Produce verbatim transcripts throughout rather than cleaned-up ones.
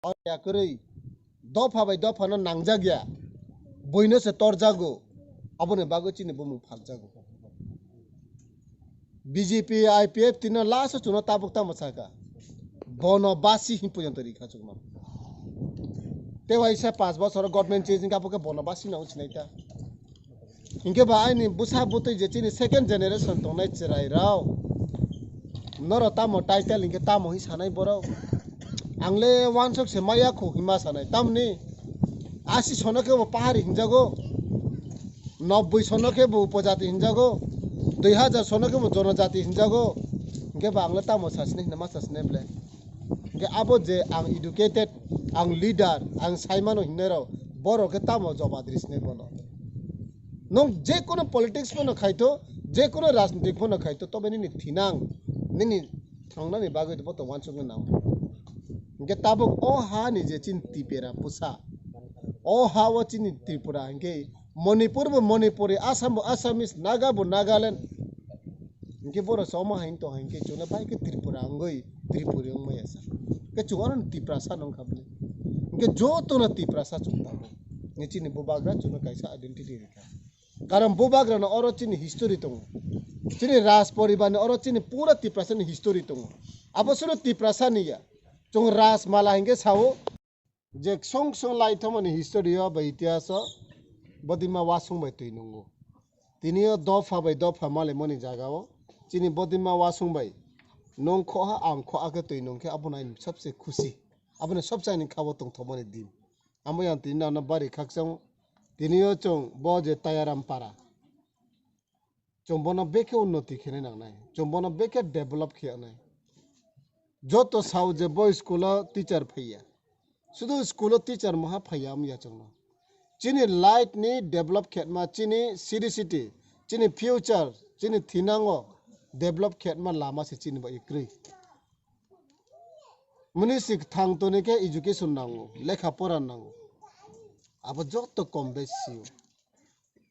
O ya kwrwi dopha bai dopha no nangjak ya. Buino se torjago. Aboni bagwi chini bumung phaljago. B J P, I P F tino last o chuno tabuk tamo saka. Bono basi hin porjonto rikha chukno. Te waisa panch bochor government change wngkha, abo khe bono basi no sinai ta. Hinkhe ba aini bwsa bwtwi je chini second generation tongnai chwrai rao. Noro tamo title hinkhe tamo hin sanai borok. Ang le wansok se maya kho hinma sanai. Tamni asi sono khe bo pahari hinjago. Nobboi sono khe bo upojati hinjago. Dui hajar sono khe bo jonojati hinjago. Hinkhe ba ang le tamo sasinai hinma sasinai ble. Hinkhe abo je ang educated, ang leader, ang saimano hinnairok, borok khe tamo jobab risne bono. Nwng je kono politics phano khaito, je kono rajnitik phano khaito, tobe nini thinang, nini thangnani bagwi bo to wansukna nango. Hinkhe tabuk o hani je chini Tipra bwsa, o ha o chini Tripura, hinkhe Manipur bo Manipuri, Assam bo Assamese, Naga bo Nagaland. Hinkhe borok se omo hai tong hai hinkhe chwngno bai khe Tripura wngwi Tripuri wngmaya sa. Hinkhe chwng oro Tiprasa nung kha bwle. Hinkhe jotono Tiprasa chwng tabuk. Hinkhe chini bubagra chwngno kaisa identity rikha. Karon bubagrano oro chini history tongo. Chini Raj poribarni oro chini pura Tiprasani history tongo. Abo suru Tiprasani ya. Chwng Rajmala hinkhe sao. Je ksong ksong lai thomani history o bai itihaso bodima wasung bai twi nungo. Tini o dopha bai dopha malaimani jaga o chini bodima wasung bai nung khoha ang khoha khe twi nung khe abono ani sabse khusi. Abono sabse ani khabo tongthokmani din. Amo yang tini nano bari khakchang tini o chwng bo je Tayaram para. Chwng bono bekhe unnoti khenai nangnai, chwng bono bekhe develop khe nai. Joto sao je bo school o teacher phaiya, sudu school o teacher maha phaiya wngya chwngno. Chini light ni develop khetma, chini city city, chini future, chini thinango develop khetma lama se chini bai kwrwi. Muni si thang toni khe education nango, lekha pora nango. Abo joto kom besi sio.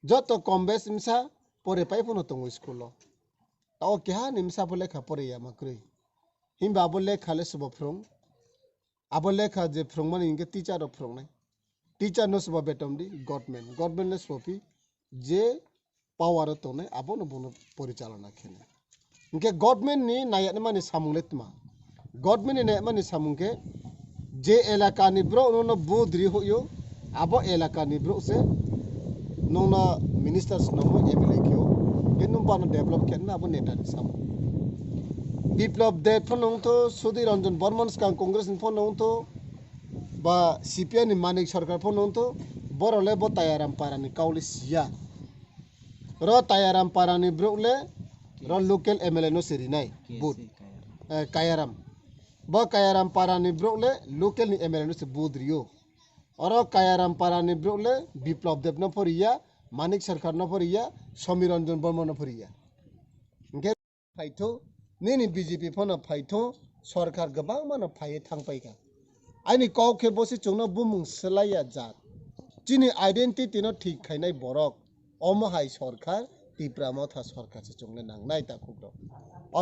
Joto kom bes misa pore pai phano tongo school o. Tao keha ni misa bo lekha pore ya ma kwrwi. Himba abo lekha le subo phrwng. Abo lekha je phrwngmani hinkhe teacher rok phrwngnai. Teacher no subo beton di government. Government le subo phi je power o tongnai abono bono porichalona khenai. Hinkhe government ni nayaknimani samung le tma? Government ni nayakmani samung khe je elaka ni borok no vote ri hoyo, abo elaka ni borok se nungno minister swnamo M L A khe o, hinkhe nung bano develop khe abo neta ni samung. Biplab Deb phano wngtho, Sudhir Ranjan Barman swkang Congress ni phano wngtho, ba C P I ni Manik Sarkar phano wngtho, borok le bo Tayaram para ni kau le siya. Ro Tayaram para ni borok le ro local M L A no se rinai vote. Eh, Kayaram. Bo Kayaram para ni borok le local ni M L A no se vote rio. Oro Kayaram para ni borok le Biplab Deb no pho riya, Manik Sarkar no pho riya, Samir Ranjan Barman no pho riya. Hinkhe phaitho, nini B J P phano phaitho, sorkar kwbangma no phaiwi thangpaikha. Aini kok khe bo se chwngno bumung swlaiya jat. Chini identity no thik khainai borok, omo hai sorkar, Tipra Motha sorkar se chwngno nangnai takhukrok.